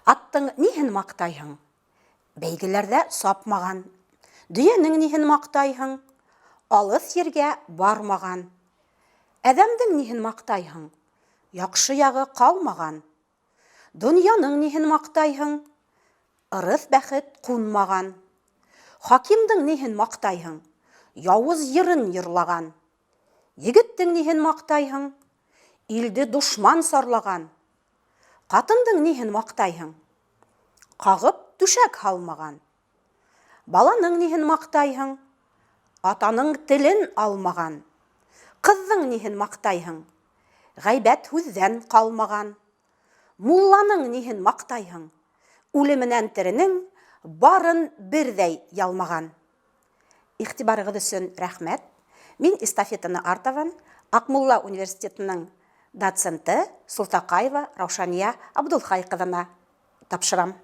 Аттың ниһен маҡтайһың? Бәйгеләрҙә сапмаған. Дөйәнең ниһен маҡтайһың? Алыҫ ергә бармаған. Әҙәмдең ниһен маҡтайһың? Яҡшы яғы ҡалмаған. Донъяның ниһен маҡтайһың? Ырыҫ бәхет ҡунмаған. Хакимдың ниһен маҡтайһың? Яуыз йырын йырлаған. Егеттең ниһен маҡтайһың? Илде дошман сарлаған. Ҡатындың ниһен маҡтайһың? Ҡағып түшәк һалмаған. Баланың ниһен маҡтайһың? Атаның телен алмаған. Ҡыҙҙың ниһен маҡтайһың? Ғәйбәт һүҙҙән ҡалмаған. Мулланың ниһен маҡтайһың? Үле менән теренең барын берҙәй ялмаған. Иғтибарығыҙ өсөн рәхмәт. Мин эстафетаны артабан Аҡмулла университетының доценты Солтаҡаева Раушания Абдулхай ҡыҙына тапшырам.